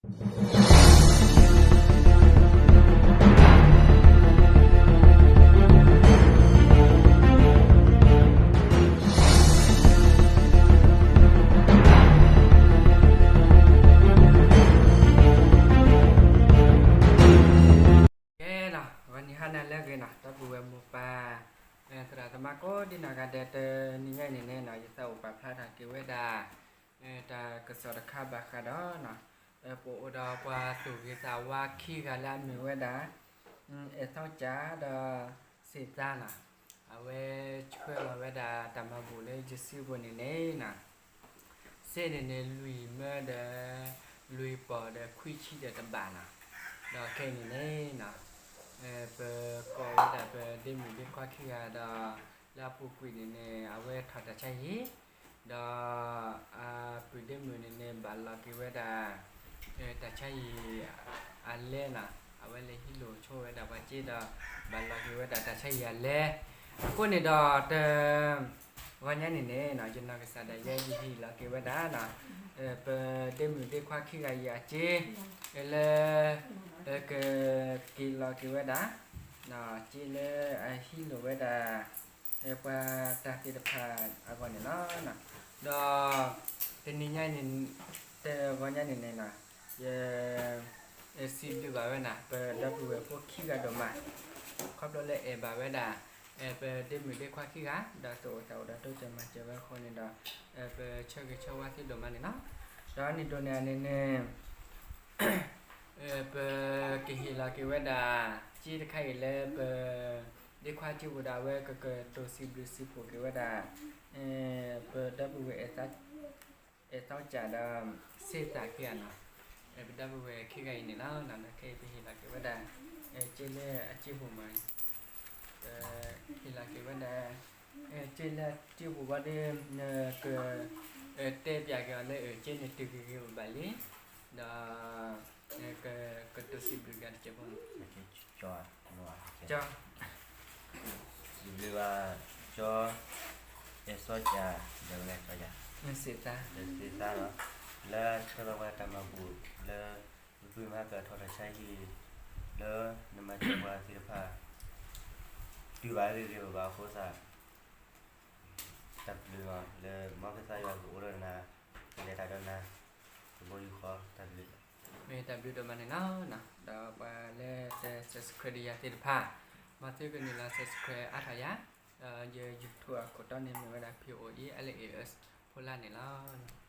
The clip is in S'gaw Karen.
ကဲလီၤ, ဂီၤနံၤဟါနၤလၢအဂ့ၤနီၤ ဒီပုၢ်ဝဲၢ်မိၢ်ပၢ် သရၣ်သမါကိးဒံနီၢ်ဂၤဒဲး, တနံၤညါအံၤန့ၣ်န့ၣ်နီၤ ယသးအိၣ်ပာ်ဖျါထီၣ်က့ၤဝဲဒၣ် တၢ်ကစီၣ်တခါဘၣ်ဃးဒီး ပအိၣ်ဒီးပှၤသူၣ်ဂ့ၤသးဝါခံဂၤလၢအမ့ၢ်ဝဲဒၣ် အဲၣ်သီကၠၣ်ဒီး စ့ၣ်သါနီၤ, အဝဲဆှၢလီၤဝဲဒၣ်တၢ်မၤဘူၣ်လၢယစုပူၤန့ၣ်န့ၣ်နီၤ စ့န့ၣ်န့ၣ် လွံၢ်မၢဒီး လွံၢ်ပီၢ်ဒီးခွံဆံဒီးတဘးနီၤ, ဒီးခဲအံၤန့ၣ်န့ၣ်နီၤ ပကိးဝဲဒၣ်ပဒ့မုၣ်ဒ့ခွါခံဂၤဒီး လၢအပူၤကွံာ်န့ၣ်န့ၣ် အဝဲထီၣ်တၢ်ဆါဟံၣ် ဒီး အပုၢ်ဒ့မုၣ်န့ၣ်န့ၣ် ဘၣ်လီၤက့ၤဝဲဒၣ် တၢ်ဆါဟံၣ်အလဲနီၤ, အဝဲလဲၤဟံးလိာ်ဆိဝဲဒၣ်ပှၤစ့ဒီး ဘၣ်လီၤက့ၤဝဲဒၣ်တၢ်ဆါဟံၣ်အလဲ, အဃိန့ၣ်ဒီး တ ဂီၤညါန့ၣ်န့ၣ်နီၤ ယနီၢ်ကစၢ်ဒၣ်ယဲ ယဟ့ၣ်လီၤက့ၤဝဲဒၣ်နီၤ ပဒ့မုၣ်ဒ့ခွါခံဂၤအံၤအစ့ လၢ ကက့ၤလီၤက့ၤဝဲဒၣ် စ့လၢအဟံးလိာ်ဝဲဒၣ် ပှၤတၢ်သ့ၣ်တဖၣ်အဂီၢ်န့ၣ်လီၤ. ဒီး တနံၤညါန့ၣ် တဂီၤညါန့ၣ်န့ၣ်နီၤ ယ စံးဘျုးဘၣ်ဝဲနၤ ပဒီပုၢ်ဝဲၢ်ဖိခံဂၤဒိၣ်မး ခီဖျိလၢအဲၣ်ဘၣ်ဝဲဒၣ် ပဒ့မုၣ်ဒ့ခွါခံဂၤ ဒီးသးအိၣ်သးအိၣ်ဒီးတိစၢၤမၤစၢၤဝဲအဃိန့ၣ်ဒီး ပဆၢဂ့ၤဆၢဝါသုဒိၣ်မးန့ၣ်လီၤ. ဒီးန့ၣ်ဒိးန့ၢ်န့ၣ်န့ၣ် ပကဟ့ၣ်လီၤက့ၤဝဲဒၣ် စ့တခါအံၤလၢပ ဒ့ခွါစ့ပူၤဒီး အဝဲကကတိၤစံးဘျုးစံးဖှိၣ်က့ၤဝဲဒၣ် ပဒီပုၢ်ဝဲၢ် အဲၣ်သီကၠၣ်ဒီး စ့သးခံဂၤနီၤ, ပဒီပုၢ်ဝဲၢ်ခံဂၤအံၤန့ၣ်လီၤ. ခဲအံၤပဟ့ၣ်လီၤက့ၤဝဲဒၣ် စ့လၢအစ့ပူၤမး ဟ့ၣ်လီၤက့ၤဝဲဒၣ် စ့လၢအစ့ပူၤဘၣ်ဒီး က တဲပၠးက့ၤအီၤလၢ စ့န့ၣ်တုၤဂ့ၤဂ့ၤဘၣ်လံ ဒီး ကတိၤစံးဘျုးက့ၤတစဲးဖိန့ၣ် ကၠီ စံးဘျုးဘၣ် ကၠီ အဲၣ်စီကၠၣ် ဒီးဝဲကၠီယၤ စ့သါ ဒီးစ့သါလီၤ လၢဆှၢလီၤဝဲတၢ်မၤဘူၣ် လၢ ပဖုမဟါကထီၣ်တၢ်ဆါဟံၣ် လၢနမၤစၢၤပှၤသ့ၣ်တဖၣ် တုၤဘၣ်ဂ့ၤဂ့ၤဘၣ်ဘၣ်အဃိသတး တၢ်ဘျုးလီၤ လၢမ်ကစၢ်ယွၤကအိၣ်ဒီးနၤ ကလဲၤတၢ်ဒီးနၤ ကဘီယူၤဃီ တၢ်ဘျုး မ့ၢ်တၢ်ဘျုးဒိၣ်မးန့ၣ်လီၤ. ဒီးပှၤလၢတ subscribe ဒီးယၤသ့ၣ်တဖၣ် မ်သုကနုာ်လီၤ subscribe အါထီၣ်ယၤ ဒီးယ YouTube အခိၣ်တီန့ၣ်မ့ၢ်ဝဲဒၣ် P O E L A S ဖိလၢ်န့ၣ်လီၤ.